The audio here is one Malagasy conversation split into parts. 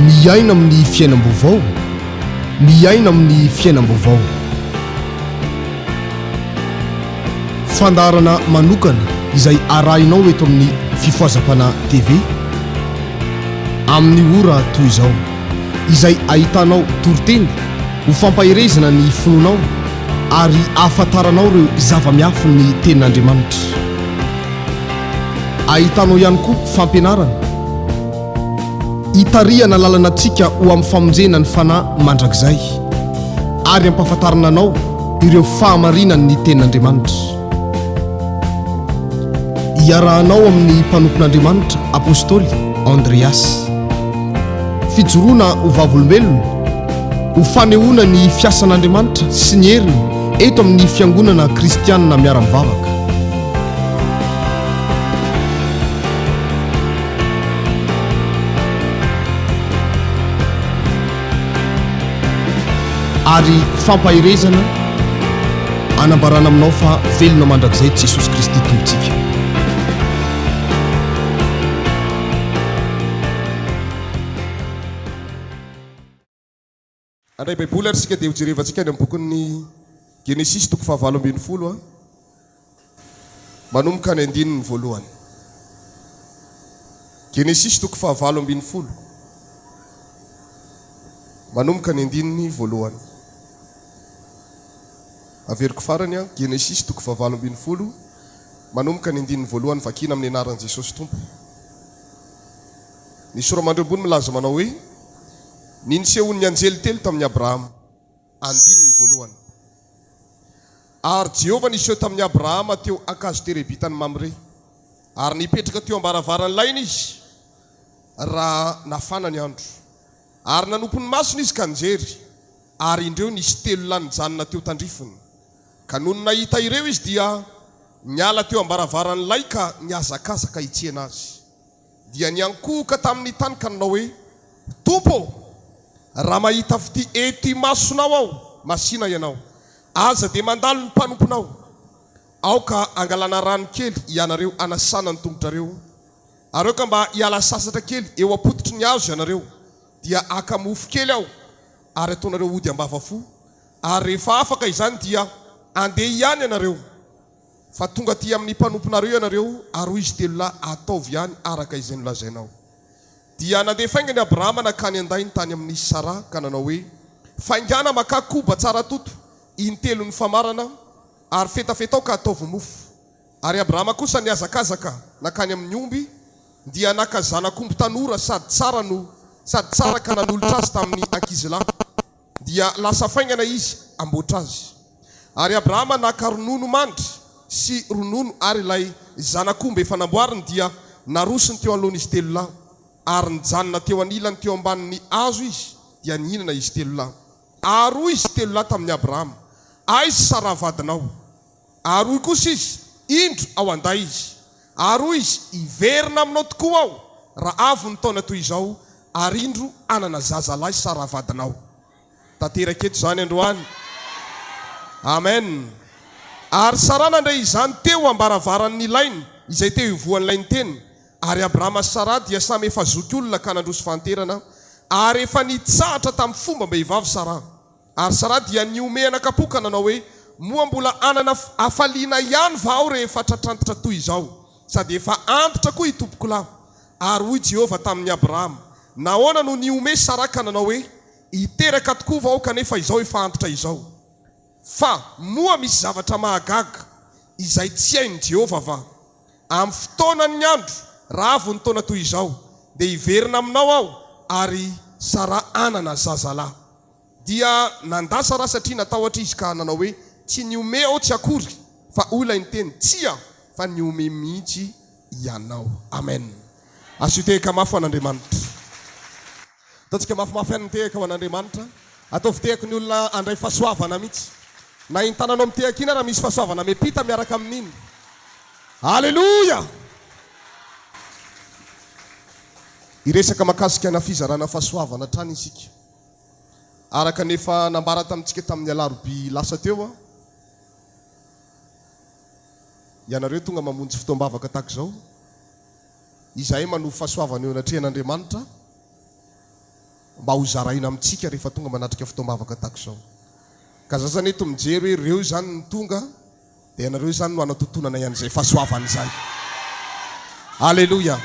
Miaina amin'ny fiainam-baovao, miaina amin'ny fiainam-baovao. Fandaharana manokana izay arahinao eto amin'ny Fifohazam-panahy TV amin'ny ora toy izao, izay ahitanao toriteny ho fampaherezana ny finoanao ary ahafantaranao ireo zava-miafin'ny Tenin'Andriamanitra. Ahitanao ihany koa fampianarana hitarihana lalana antsika ho amin'ny famonjena ny fanahy mandrakizay ary hampahafantarana anao ireo fahamarinan'ny Tenin'Andriamanitra. Iarahanao amin'ny mpanompon'Andriamanitra Apostoly Andreas. Fijoroana ho vavolombelona, ho fanehoana ny fiasan'Andriamanitra sy ny heriny eto amin'ny Fiangonana Kristianina Miara-mivavaka. Ary fampaherezana anambarana aminao fa velona mandrakizay Jesosy Kristy Tompontsika. Handray Baiboly ary isika dia hojerevantsika any amin'ny bokin'ny Genesisy toko fahavalo ambinifolo a, manomboka any andininy voalohany. Genesisy toko fahavalo ambinifolo, manomboka ny andininy voalohany. Averiko farany a, Genesisy toko fahavalo ambinifolo, manomboka ny andininy voalohany vakina amin'ny anaran'i Jesosy Tompo. Ny sora-mandry ambony milaza manao hoe. Ny nisehoan'ny anjely telo tamin'i Abrahama, andininy voalohany. Ary Jehovah niseho tamin'i Abrahama teo ankazo terebitan'i Mamre, ary nipetraka teo am-baravaran'ny lainy izy, raha nafana ny andro. Ary nanopy ny masony izy ka nijery, ary indreo nisy telo lahy nijanona teo tandrifiny. Ka nony nahita ireo izy dia niala teo am-baravaran'ny lay ka nihazakazaka hitsena azy. Dia niankohoka tamin'ny tany ka nanao hoe, Tompo ô, raha mahita fitia eto imasonao aho, masìna Ianao. Aza dia mandalo ny mpanomponao. Aoka hangalana rano kely ianareo hanasana ny tongotrareo, ary aoka mba hiala sasatra kely eo am-pototry ny hazo ianareo, dia haka mofo kely aho, ary hataonareo hody am-bava-fo, ary rehefa afaka izany dia handeha ihany ianareo. Fa tonga aty amin'ny mpanomponareo ianareo, ary hoy izy telolahy, Ataovy ihany araka izay nolazainao. Dia nandeha faingana i Abrahama nankany an-dainy tany amin'i Saraha, ka nanao hoe, Faingàna makà koba tsara toto, intelon'ny famarana, ary fetafetao ka ataovy mofo. Ary Abrahama kosa nihazakazaka nankany amin'ny omby, dia naka zanak'omby tanora sady tsara no sady tsara ka nanolotra azy tamin'ny ankizilahy. Dia lasa faingana izy hamboatra azy. Ary Abrahama naka ronono mandry sy ronono ary ilay zanak'omby efa namboariny dia narosony teo anoloan'izy telo lahy. Ary nijanona teo anilany teo ambanin'ny hazo izy, dia nihinana izy telo lahy. Ary hoy izy telo lahy tamin'i Abrahama, Aiza Saraha vadinao? Ary hoy kosa izy, Indro, ao an-day izy. Ary hoy izy, Hiverina aminao tokoa aho, raha avy ny taona toy izao, ary indro hanana zazalahy Saraha vadinao. Tanteraka eto izany androany. Amen. Ary Saraha nandre izany teo am-baravaran'ny lainy, izay teo ivohon'ilay niteny. Ary Abrahama sy Saraha dia samy efa zokiolona ka nandroso fahanterana, ary efa nitsahatra tamin'ny fombam-behivavy Saraha. Ary Saraha dia nihomehy anakam-po ka nanao hoe, Moa mbola hanana hafaliana ihany va aho rehefa tratrantitra toy izao, sady efa antitra koa itompokolahy? Ary hoy Jehovah tamin'i Abrahama, Nahoana no nihomehy Saraha ka nanao hoe, Hiteraka tokoa va aho kanefa izao efa antitra izao? Fa moa misy zavatra mahagaga izay tsy hain'i Jehovah va? Amin'ny fotoanan'ny andro, raha avy ny taona toy izao, dia hiverina aminao aho, ary Saraha hanana zazalahy. Dia nandà Saraha satria natahotra izy ka nanao hoe, Tsy nihomehy aho tsy akory, fa hoy ilay niteny, Tsia, fa nihomehy mihitsy ianao. Amen. Asio tehaka mafy ho an'Andriamanitra. Ataontsika mafimafy ihany ny tehaka ho an'Andriamanitra. Ataovy tehaky ny olona handray fahasoavana mihitsy. Na iny tananao mitehaka iny ara misy fahasoavana miampita miaraka amin'iny. Aleloia! Hiresaka mahakasika na fizarana fahasoavana hatrany isika. Araka ny efa nambara tamintsika tamin'ny alarobia lasa teo, ianareo tonga mamonjy fotoam-bavaka tahaka izao, izahay manovo fahasoavana eo anatrehan'Andriamanitra. mba ho zaraina amintsika rehefa tonga manatrika fotoam-bavaka tahaka izao. Ka za zany eto mijery hoe ireo izany no tonga dia ianareo izany no hanatontonanay an'izay fahasoavana izay. Aleloia.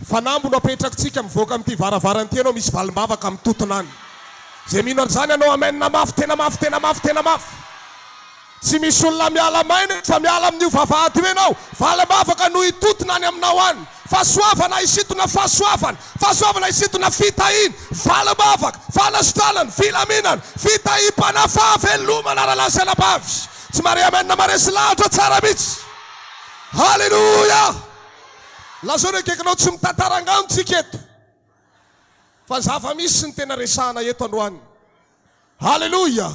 Fanamby no apetrakitsika mivoaka amin'ity varavarana ity ianao misy valim-bavaka mitotona any. Izay mino an'izany hanao amen mafy tena mafy tena mafy tena mafy. Tsy misy olona miala maina eto fa miala amin'io vavahady io ianao. Valim-bavaka no hitotona any aminao any. Fahasoavana hisintona fahasoavana, fahasoavana hisintona fitahiana, valim-bavaka, fanasitranana, filaminana, fitahiam-panahy, fahavelomana rahalahy sy anabavy. Tsy mare amen maresy lahatra tsara mihitsy. Haleloia! Lazao ny akaikinao tsy mitantara angano tsika eto fa zava-misy ny tena resahana eto androany. Haleloia!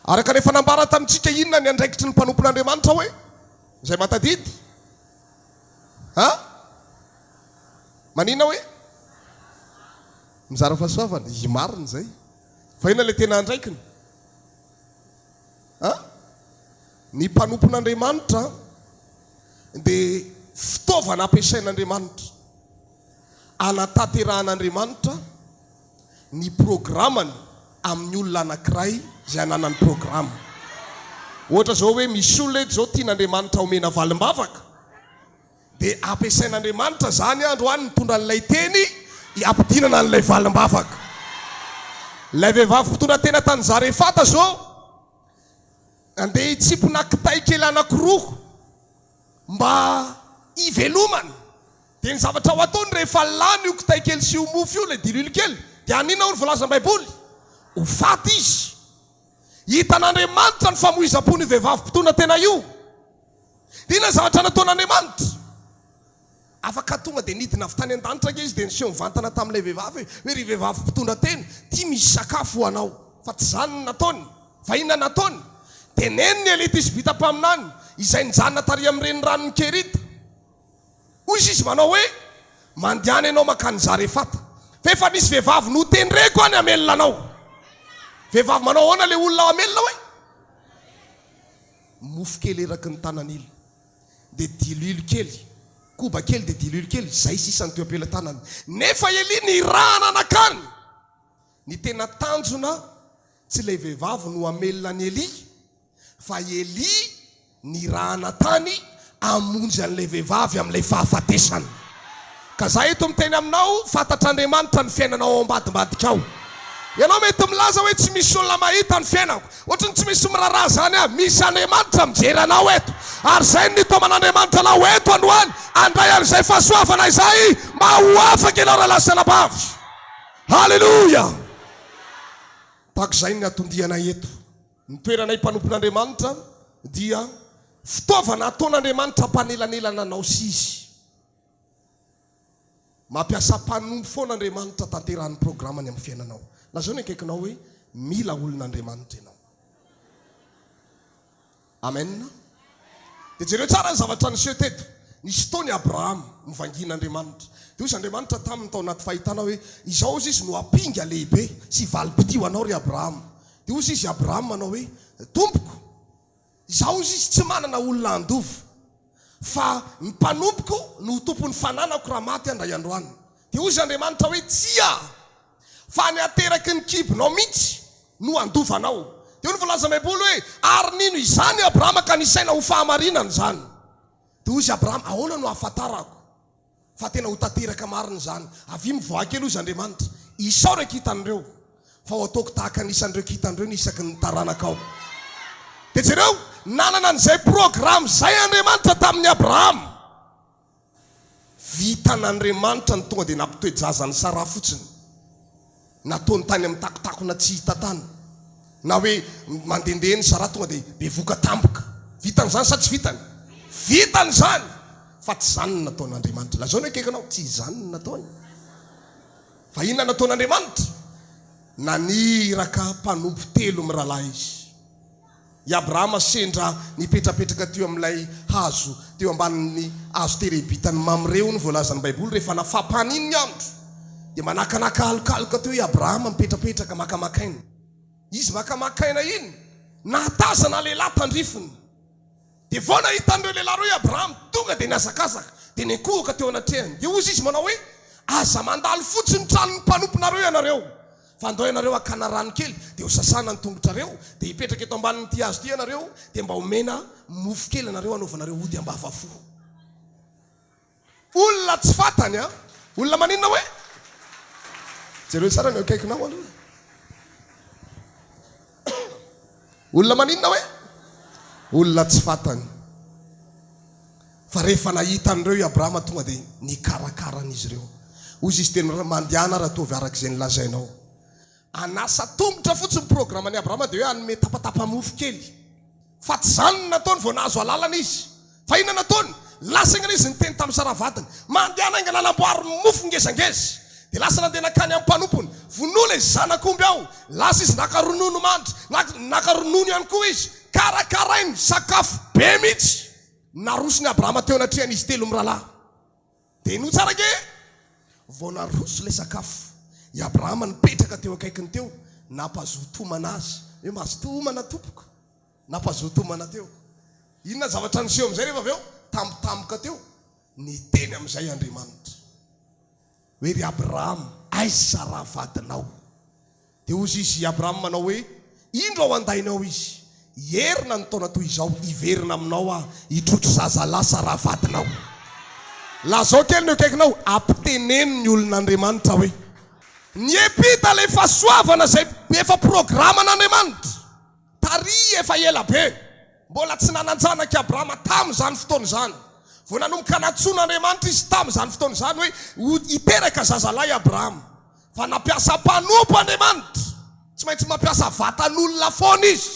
Araka ny efa nambara tamintsika inona ny andraikitry ny mpanompon'Andriamanitra hoe? Izay mahatadidy? Ha? Manina hoe? Mizara fahasoavana. I marina izay. Fa inona ilay tena andraikiny? Ha? Ny mpanompon'Andriamanitra dia fitaovana ampiasain'Andriamanitra anatanterahan'Andriamanitra ny programany amin'ny olona anankiray izay ananany programa. Ohatra izao hoe misy olona eto izao tian'Andriamanitra homena valim-bavaka, dia ampiasain'Andriamanitra izany androany mitondra an'ilay teny hampidinana an'ilay valim-bavaka. Ilay vehivavy mpitondra tena tany Zarefata izao, nandeha hitsimpona kitay kely anankiroa mba hivelomana. Dia ny zavatra ho ataony rehefa lany io kitay kely sy io mofo io, ilay diloilo kely, dia haninona hoy ny voalazan'ny Baiboly? Ho faty izy. Hitan'Andriamanitra ny famoizam-pon'io vehivavy mpitondra tena io. Dia inona ny zavatra nataon'Andriamanitra? Afaka tonga dia nidina avy tany an-danitra ange izy dia niseho mivantana tamin'ilay vehivavy hoe, hoe ry vehivavy mpitondra tena, ity misy sakafo ho anao. Fa tsy izany no nataony. Fa inona nataony? Teneniny Elia Tisbita mpaminany, izay nijanona tary amin'ny reniranon'i Kerita. Hoy izy manao hoe, Mandehana ianao mankany Zarefata, fa efa nisy vehivavy notendreko any hamelona anao. Vehivavy manao ahoana ilay olona hamelona hoe? Mofo kely eraky ny tanan'ila, dia diloilo kely, koba kely dia diloilo kely, izay sisa no teo am-pelatanany. Nefa Elia nirahana nankany. Ny tena tanjona tsy ilay vehivavy no hamelona an'i Elia, fa Elia nirahana tany hamonjy an'ilay vehivavy amin'ilay fahafatesana. Ka za eto miteny aminao, fantatr'Andriamanitra ny fiainanao ao ambadimbadika ao. Ianao mety milaza hoe tsy misy olona mahita ny fiainako, ohatry ny tsy misy miraharaha izany aho. Misy Andriamanitra mijery anao eto, ary izay no nitaoman'Andriamanitra anao eto androany handray an'izay fahasoavana izay mba ho afaka ianao rahalahy sy anabavy. Haleloia! Tahaka izay ny hatondianay eto. Ny toeranay mpanompon'Andriamanitra dia fitaovana ataon'Andriamanitra hampanelanelana anao sy Izy. Mampiasa mpanompo foana Andriamanitra tanterahan'ny programany amin'ny fiainanao. Lazao ny akaikinao hoe mila olon'Andriamanitra ianao. Amen. Dia jereo tsara ny zavatra niseho teto. Nisy fotoana i Abrahama novangian'Andriamanitra. Dia hoy Andriamanitra taminy tao anaty fahitana hoe, Izao hozy izy no ampinga lehibe sy valim-pitia ho anao ry Abrahama. Dia hozy izy Abrahama manao hoe, Tompoko, izaho hozy izy tsy manana olona handova, fa ny mpanompoko no ho tompon'ny fananako raha maty aho indray andro any. Dia hozy Andriamanitra hoe, Tsia! Fa ny hateraky ny kibonao mihitsy no handova anao. Dia hoy ny voalazan'ny Baiboly hoe, Ary nino izany i Abrahama ka nisaina ho fahamarinana izany. Dia hoy izy Abrahama, Ahoana no ahafantarako fa tena ho tanteraka marina izany? Avia mivoaha kely, hoy izy Andriamanitra, isao ireo kintan'ireo, fa ho ataoko tahaka ny isan'ireo kintan'ireo ny isaky ny taranakao. Dia jereo, nanana an'izay programa izay Andriamanitra tamin'i Abrahama. Vitan'Andriamanitra ny tonga dia nampitoe-jaza an'i Saraha fotsiny. Nataony tany amin'ny takotakona tsy hita tany. Na hoe mandehandeha eny Saraha tonga dia bevoka tampoka. Vitany izany sa tsy vitany? Vitany izany! Fa tsy izany no nataon'Andriamanitra. Lazao ny akaikinao, tsy izany no nataony. Fa inona no nataon'Andriamanitra? Naniraka mpanompo telo mirahalahy Izy. I Abrahama sendra nipetrapetraka teo amin'ilay hazo teo ambanin'ny hazo terebitan'i Mamre, hoy ny voalazan'ny Baiboly, rehefa nafapany iny ny andro, dia manakanaka alokaloka teo i Abrahama mipetrapetraka makamaka aina. Izy makamaka aina iny, nahatazana lehilahy tandrifiny. Dia vao nahita an'ireo lehilahy ireo i Abrahama, tonga dia nihazakazaka, dia niankohoka teo anatrehany. Dia hozy izy manao hoe, Aza mandalo fotsiny tranon'ny mpanomponareo ianareo, fa andao ianareo hakana rano kely, dia ho sasana ny tongotrareo, dia hipetraka eto ambanin'ity hazo ity ianareo, dia mba homena mofo kely ianareo hanaovanareo ody ambavafo. Olona tsy fantany an! Olona maninona hoe? Jereo tsara ny eo akaikinao aloha. Olona maninona hoe? Olona tsy fantany. Fa rehefa nahita an'ireo i Abrahama tonga dia nikarakara an'izy ireo. Hoy izy teny mandehana ary ataovy araka izay nolazainao. Hanasa tongotra fotsiny programan'i Abrahama dia hoe hanome tapatapa-mofo kely. Fa tsy izany no nataony vao nahazo alalana izy. Fa inona nataony? Lasa haingana izy niteny tamin'i Saraha vadiny, Mandehana haingana hanamboary mofo ngezangeza. Dia lasa nandeha nankany amin'ny mpanompony. Vonoa ilay zanak'omby aho. Lasa izy naka ronono mandry. Naka ronono ihany koa izy. Karakarainy sakafo be mihitsy. Naroson'i Abrahama teo anatrehan'izy telo mirahalahy. Dia henoy tsara ange e! Vao naroso ilay sakafo, i Abrahama nipetraka teo akaikiny teo, nampazoto homana azy. Hoe mazotoa homana tompoko. Nampazoto homana teo. Inona ny zavatra niseho amin'izay rehefa avy eo? Tampotampoka teo, niteny amin'izay Andriamanitra. Hoe ry Abrahama, aiza Saraha vadinao? Dia hozy izy, i Abrahama manao hoe, Indro ao an-dainao izy. Hierina ny taona toy izao, hiverina aminao aho, hitrotro zazalahy Saraha vadinao. Lazao kely ny eo akaikinao, ampiteneno ny olon'Andriamanitra hoe, Ny epita ilay fahasoavana izay efa programan'Andriamanitra. Tary efa ela be. Mbola tsy nanan-janaka i Abrahama tamin'izany fotoana izany. Vao nanomboka nantsoin'Andriamanitra izy tamin'izany fotoana izany hoe ho hiteraka zazalahy i Abrahama. Fa nampiasa mpanompo Andriamanitra. Tsy maintsy mampiasa vatan'olona foana izy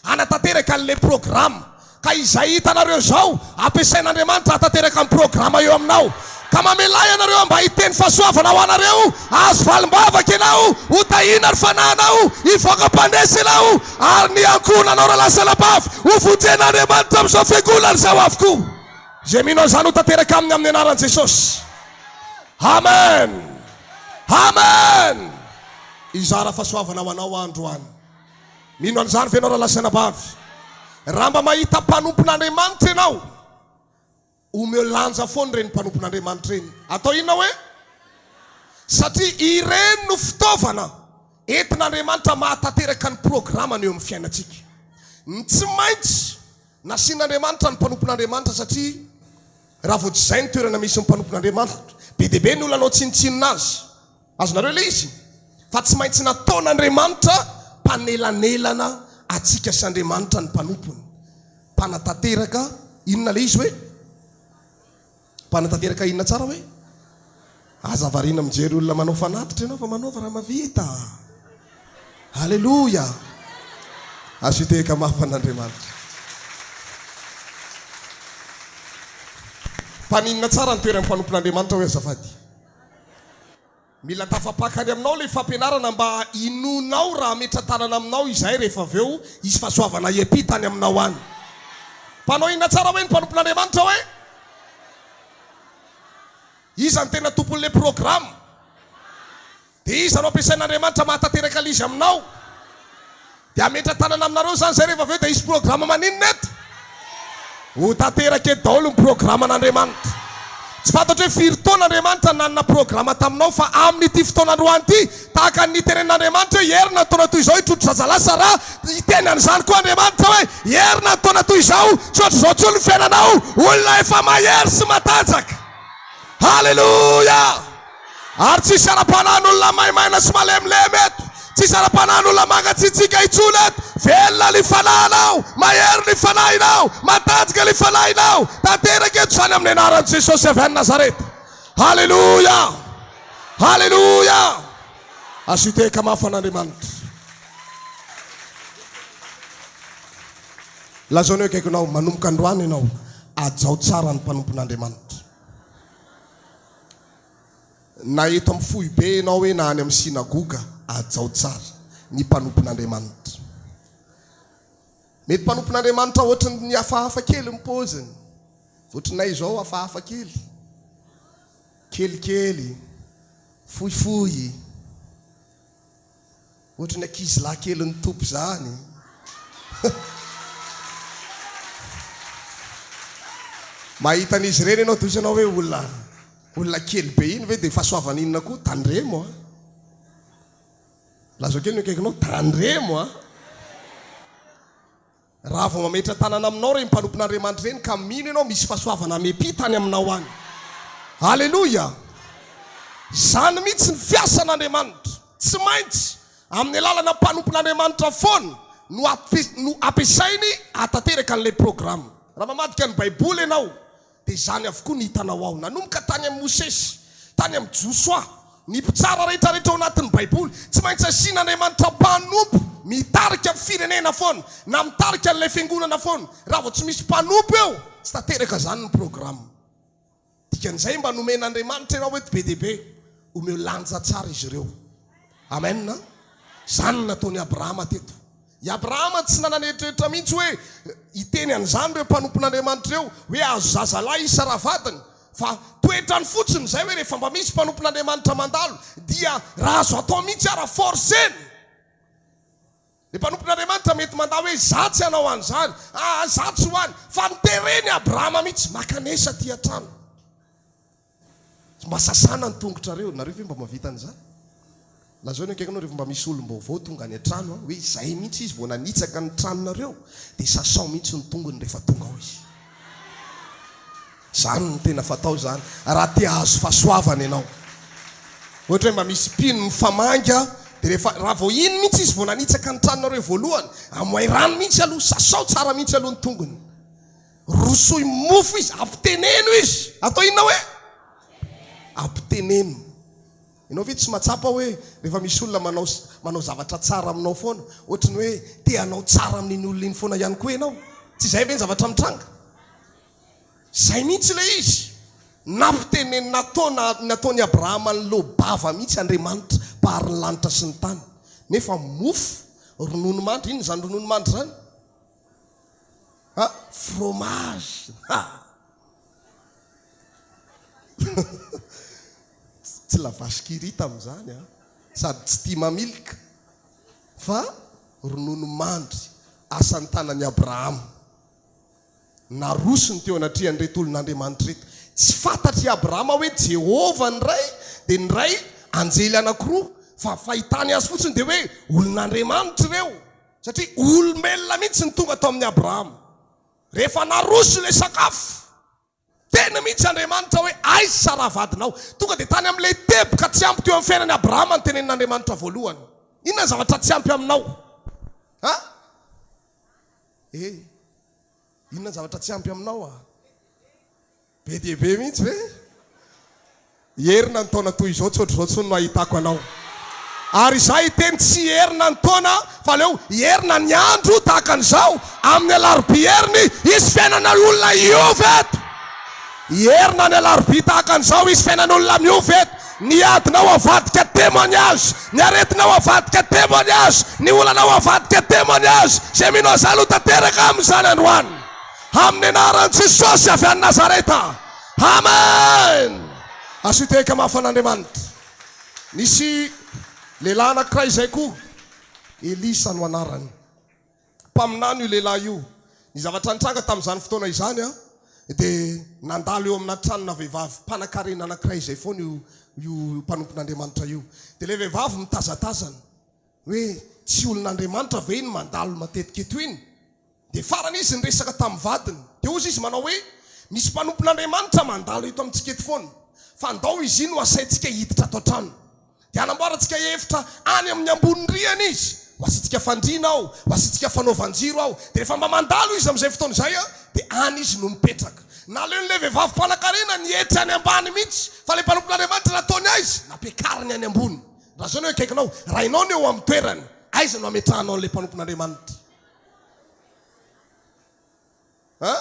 hanatanteraka an'ilay programa. Ka izay hitanareo izao, ampiasain'Andriamanitra hahatanteraka ny programa eo aminao. Ka mamelà ianareo mba hiteny fahasoavana ho anareo, hahazo valim-bavaka ianao, ho tahiana ny fanahinao, hivoaka mpandresy ianao, ary ny ankohonanao rahalahy sy anabavy ho vonjen'Andriamanitra amin'izao fiangonana izao avokoa. Izay mino an'izany ho tanteraka aminy amin'ny anaran'i Jesosy. Amen! Amen! Hizara fahasoavana ho anao aho androany. Mino an'izany ve ianao rahalahy sy anabavy? Raha mba mahita mpanompon'Andriamanitra ianao, omeo lanja foana ireny mpanompon'Andriamanitra ireny. Atao inona hoe? Satria ireny no fitaovana entin'Andriamanitra mahatanteraka ny programany eo amin'ny fiainantsika. Ny tsy maintsy nasian'Andriamanitra ny mpanompon'Andriamanitra satria raha vao tsy izay ny toerana misy ny mpanompon'Andriamanitra, be dia be ny olona hanao tsinontsinona azy. Azonareo ilay izy? Fa tsy maintsy nataon'Andriamanitra mpanelanelana antsika sy Andriamanitra ny mpanompony. Mpanatanteraka inona ilay izy hoe? Mpanatanteraka inona tsara hoe? Aza variana mijery olona manao fanatitra ianao fa manaova raha mahavita. Aleloia! Azo hitehaka mafy an'Andriamanitra. Mpaninona tsara ny toeran'ny mpanompon'Andriamanitra hoe azafady? Mila tafapaka any aminao ilay fampianarana mba hinoanao raha hametra-tanana aminao izahay rehefa avy eo hisy fahasoavana hiampita any aminao any. Mpanao inona tsara hoe ny mpanompon'Andriamanitra hoe? Iza no tena tompon'ilay programa? Dia iza no ampiasain'Andriamanitra mahatanteraka ilay izy aminao? Dia hametra-tanana aminareo izany izay rehefa avy eo dia hisy programa maninona eto? Ho tanteraka eto daholo ny programan'Andriamanitra. Tsy fantatro hoe firy taona Andriamanitra nanana programa taminao fa amin'ity fotoana androany ity, tahaka ny nitenenan'Andriamanitra hoe hierina ny taona toy izao hitrotro zazalahy Sarah, hiteny an'izany koa Andriamanitra hoe hierina ny taona toy izao, tsy ohatr'izao intsony ny fiainanao, olona efa mahery sy matanjaka. Haleloia! Ary tsy hisy ara-panahin'olona maimaina sy malemilemy eto. Tsy hisy ara-panahin'olona mangatsiatsiaka intsony eto. Velona ny fanahinao, mahery ny fanahinao, matanjaka ny fanahinao. Tanteraka eto izany amin'ny anaran'i Jesosy avy any Nazareta. Haleloia! Haleloia! Asio tehaka mafy an'Andriamanitra. Lazao ny eo akaikinao, manomboka androany ianao, hajao tsara ny mpanompon'Andriamanitra. Na eto amin'ny foibe ianao hoe na any amin'ny synagoga, hajao tsara ny mpanompon'Andriamanitra. Mety mpanompon'Andriamanitra ohatry ny hafahafa kely ny paoziny. Ohatrinay izao hafahafa kely. Kelikely, fohifohy. Ohatry ny ankizilahy kelin'ny Tompo izany. Mahita an'izy ireny ianao dia hoy ianao hoe olona. Olona kely be iny ve dia fahasoavana inona koa? Tandremo a! Lazao kely ny akaikinao, tandremo a! Raha vao mametra-tanana aminao ireny mpanompon'Andriamanitra ireny ka mino ianao misy fahasoavana miampita any aminao any. Aleloia! Izany mihitsy ny fiasan'Andriamanitra. Tsy maintsy amin'ny alalana mpanompon'Andriamanitra foana no no ampiasainy hahatanteraka an'ilay programa. Raha mamadika ny Baiboly ianao Dia izany avokoa no hitanao ao. Nanomboka tany amin'i Mosesy, tany amin'i Josoa, ny mpitsara rehetrarehetra ao anatin'ny Baiboly. Tsy maintsy asian'Andriamanitra mpanompo mitarika ny firenena foana, na mitarika an'ilay fiangonana foana. Raha vao tsy misy mpanompo eo, tsy tanteraka izany ny programa. Dikan'izay mba nomen'Andriamanitra ianao eto be dia be, omeo lanja tsara izy ireo. Amen. Izany no nataon'i Abrahama teto. I Abrahama tsy nanana eritreritra mihitsy hoe hiteny an'izany ireo mpanompon'Andriamanitra ireo, hoe azo zazalahy i Saraha vadiny, fa toetrany fotsiny izay hoe rehefa mba misy mpanompon'Andriamanitra mandalo dia raha azo atao mihitsy ara forcer-ny. Ilay mpanompon'Andriamanitra mety mandà hoe izaho tsy hanao an'izany, aa izaho tsy ho any, fa notereny Abrahama mihitsy, mankanesa aty an-trano. Mba sasana ny tongotrareo, nareo ve mba mahavita an'izany? Lazao ny akaikinao rehefa mba misy olom-baovao tonga any an-trano hoe izay mihitsy izy vao nanitsaka ny tranonareo dia sasao mihitsy ny tongony rehefa tonga ao izy. Izany no tena fatao izany raha te hahazo fahasoavana ianao. Ohatra hoe mba misy mpino mifamangy dia rehefa raha vao iny mihitsy izy vao nanitsaka ny tranonareo voalohany, amoay rano mihitsy aloha, sasao tsara mihitsy aloha ny tongony. Rosoy mofo izy, ampiteneno izy. Atao inona hoe? Ampiteneno. Ianao ve tsy mahatsapa hoe rehefa misy olona manao manao zavatra tsara aminao foana, ohatry ny hoe te hanao tsara amin'iny olona iny foana ihany koa ianao? Tsy izay ve ny zavatra mitranga? Izay mihitsy ilay izy. Nampitenenina nataona nataon'i Abrahama niloa-bava mihitsy Andriamanitra mpahary ny lanitra sy ny tany. Nefa mofo, ronono mandry, inona izany ronono mandry izany? Ha! Fromage! Ha! Tsy la vache qui rit tamin'izany an! Sady tsy tia mamilk fa ronono mandry, asan'ny tanan'i Abrahama. Narosony teo anatrehan'ireto olon'Andriamanitra ireto. Tsy fantatr'i Abrahama hoe Jehovah ny Ray, dia ny Ray anjely anankiroa, fa fahitany azy fotsiny dia hoe olon'Andriamanitra ireo. Satria olombelona mihitsy no tonga tao amin'i Abrahama. Rehefa naroso ilay sakafo, teny mihitsy Andriamanitra hoe, Aiza Saraha vadinao? Tonga dia tany amin'ilay teboka tsy ampy teo amin'ny fiainan'i Abrahama no tenenin'Andriamanitra voalohany. Inona ny zavatra tsy ampy aminao? Ha? Eh, inona ny zavatra tsy ampy aminao? Be dia be mihitsy ve? Hierina ny taona toy izao tsy ohatr'izao intsony no ahitako anao. Ary izaho hiteny tsy hierina ny taona fa aleo hierina ny andro tahaka an'izao amin'ny alarobia heriny hisy fiainana olona hiova eto. Hierina ny alarobia tahaka an'izao hisy fiainan'olona miova eto. Ny adinao avadika témoignage, ny aretinao avadika témoignage, ny olanao avadika témoignage. Izay mino an'izany ho tanteraka amin'izany androany. Amin'ny anaran'i Jesosy avy any Nazareta. Amen! Asio tehaka mafy an'Andriamanitra. Nisy lehilahy anankiray izay koa, Elisa no anarany. Mpaminany io lehilahy io. Ny zavatra nitranga tamin'izany fotoana izany dia nandalo eo amina tranona vehivavy mpanankarena anankiray izay foana io io mpanompon'Andriamanitra io. Dia ilay vehivavy mitazatazana hoe tsy olon'Andriamanitra ve iny mandalo matetika eto iny? Dia farany izy niresaka tamin'ny vadiny. Dia hozy izy manao hoe, Misy mpanompon'Andriamanitra mandalo eto amintsika eto foana, fa ndao izy iny ho asaintsika hiditra ato an-trano. Dia hanamboarantsika efitra any amin'ny ambony rihana izy, ho asiantsika fandriana ao, ho asiantsika fanaovan-jiro ao. Dia rehefa mba mandalo izy amin'izay fotoana izay, dia any izy no mipetraka. Naleon'ilay vehivavy mpanankarena nietry any ambany mihitsy, fa ilay mpanompon'Andriamanitra nataony aiza? Nampiakariny any ambony. Raha izao no eo akaikinao, raha ianao no eo amin'ny toerany, aiza no hametrahanao an'ilay mpanompon'Andriamanitra? An?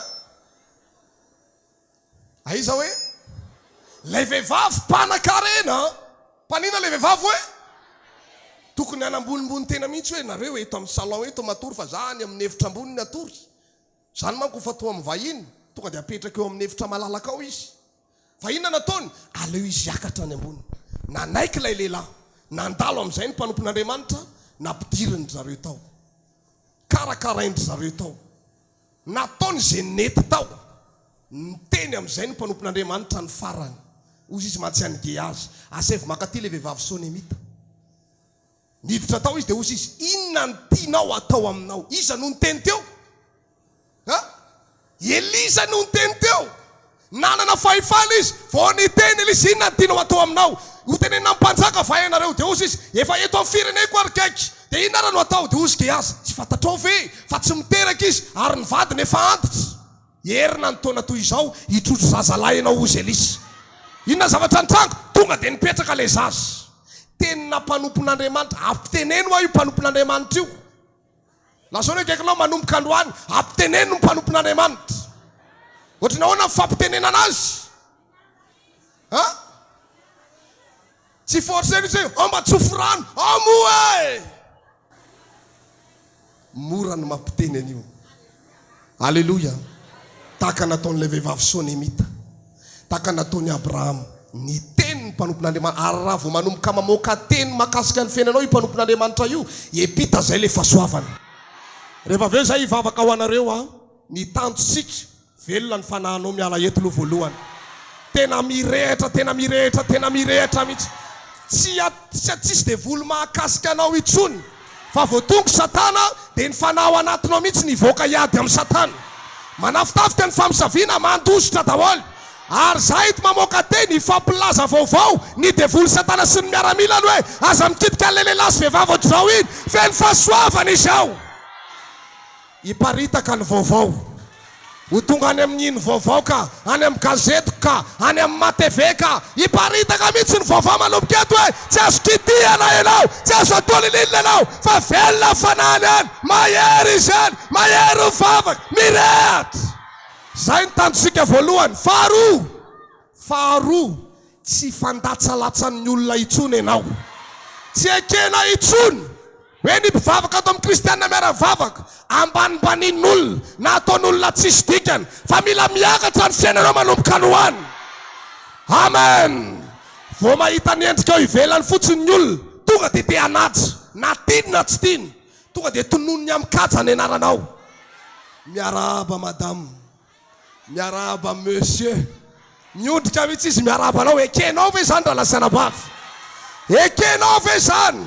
Aiza hoe? Ilay vehivavy mpanan-karena an! Mpanina ilay vehivavy hoe? Tokony hanambonimbony tena mihitsy hoe nareo eto amin'ny salon eto matory fa za any amin'ny efitra ambony ny hatory. Izany manko fa toa amin'ny vahiny, tonga dia apetraka eo amin'ny efitra malalaka ao izy. Fa inona nataony? Aleo izy hiakatra any ambony. Nanaiky ilay lehilahy. Nandalo amin'izay ny mpanompon'Andriamanitra, nampidirin-dry zareo tao. Karakarain-dry zareo tao. Nataony izay nety tao. Niteny amin'izay ny mpanompon'Andriamanitra ny farany. Hozy izy mantsy an'i Gehazy, Asaivo mankaty ilay vehivavy Sonemita. Niditra tao izy dia hozy izy, Inona no tianao hatao aminao? Iza no niteny teo? Ha? Elisa no niteny teo. Nanana fahefana izy. Vao niteny Elisa, Inona no tianao hatao aminao? Hotenenina amin'ny mpanjaka va ianareo? Dia hozy izy, Efa eto amin'ny fireneko ary kaiky. Dia inona ary no hatao? Dia hozy Gehazy, Tsy fantatrao ve fa tsy miteraka izy ary ny vadiny efa antitra? Herina ny taona toy izao, hitrotro zazalahy ianao hozy Elisa. Inona ny zavatra nitranga? Tonga dia nipetraka ilay zaza. Tenina mpanompon'Andriamanitra. Ampiteneno aho io mpanompon'Andriamanitra io. Lazao ny akaikinao manomboka androany, ampiteneno ny mpanompon'Andriamanitra. Ohatry ny ahoana ny fampitenenana azy? Ha? Tsy forcer mihitsy hoe ao mba tsofy rano, ao moa e! Mora ny mampiteny an'io. Aleloia! Tahaka nataon'ilay vehivavy Sonemita, tahaka nataon'i Abrahama, niteny ny mpanompon'Andriamanitra, ary raha vao manomboka mamoaka teny mahakasika ny fiainanao io mpanompon'Andriamanitra io, epita izay ilay fahasoavana. Rehefa avy eo izay hivavaka ho anareo aho, ny tanjontsika, Velona ny fanahinao miala eto aloha voalohany. Tena mirehitra tena mirehitra tena mirehitra mihitsy. Tsy tsy tsisy devoly mahakasika anao intsony. Fa vao tonga satana dia ny fanahy ao anatinao mihitsy ny hivoaka hiady amin'i satana. Manafitafika ny famosaviana, mandositra daholo. Ary za eto mamoaka teny hifampilaza vaovao ny devoly satana sy ny miaramilany hoe aza mikitika an'ilay lehilahy sy vehivavy ohatr'izao iny. Feno fahasoavana izy ao. Hiparitaka ny vaovao. Ho tonga any amin'ny ino vaovao ka, any amin'ny gazetiko ka, any amin'ny matv ka. Hiparitaka mihitsy ny vaovao manomboka eto hoe tsy azo kitihana ianao, tsy azo atao lilinina ianao fa velona ny fanahiny any, mahery izy any, mahery ny vavaka, mirehatra. Izay ny tanjontsika voalohany. Faharoa, faharoa, tsy hifandatsalatsan'ny olona intsony ianao. Tsy ekena intsony hoe ny mpivavaka ato amin'ny Kristiana miara-mivavaka, ambanimbanian'olona na ataon'olona tsisy dikany, fa mila miakatra ny fiainanao manomboka any ho any. Amen! Vao mahita ny endrikao ivelany fotsiny ny olona, tonga dia te hanaja, na tiany na tsy tiany. Tonga dia tononiny amin-kaja ny anaranao. Miarahaba madame. Miarahaba monsieur. Miondrika mihitsy izy miarahaba anao. Ekenao ve izany rahalahy sy anabavy? Ekenao ve izany?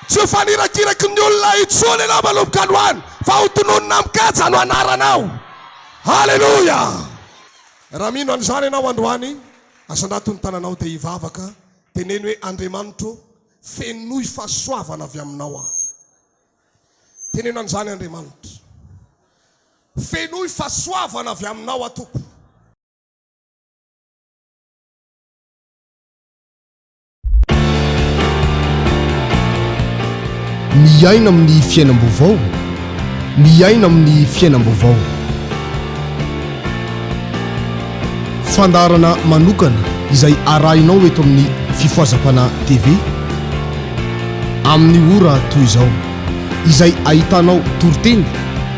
Tsy ho fanirakiraky ny olona intsony ianao manomboka androany fa ho tononina amin-kaja no anaranao. Haleloia! Raha mino an'izany ianao androany, asandrato ny tananao dia hivavaka. Teneno hoe, Andriamanitro, fenoy fahasoavana avy aminao aho. Teneno an'izany Andriamanitra. Fenoy fahasoavana avy aminao aho Tompo. Miaina amin'ny fiainam-baovao, miaina amin'ny fiainam-baovao. Fandaharana manokana izay arahinao eto amin'ny Fifohazam-panahy TV amin'ny ora toy izao, izay ahitanao toriteny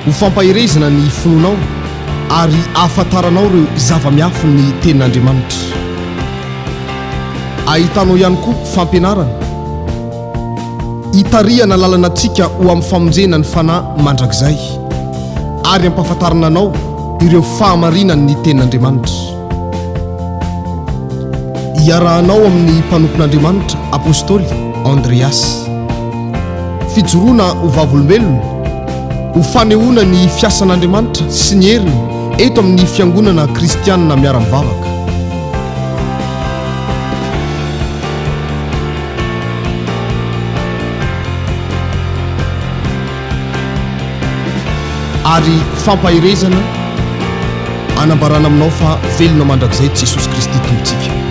ho fampaherezana ny finoanao ary ahafantaranao ireo zava-miafin'ny Tenin'Andriamanitra. Ahitanao ihany koa fampianarana hitarihana lalana antsika ho amin'ny famonjena ny fanahy mandrakizay ary hampahafantarana anao ireo fahamarinan'ny Tenin'Andriamanitra. Iarahanao amin'ny mpanompon'Andriamanitra Apostoly Andreas. Fijoroana ho vavolombelona, ho fanehoana ny fiasan'Andriamanitra sy ny heriny eto amin'ny Fiangonana Kristianina Miara-mivavaka. Ary fampaherezana anambarana aminao fa velona mandrakizay Jesosy Kristy Tompontsika.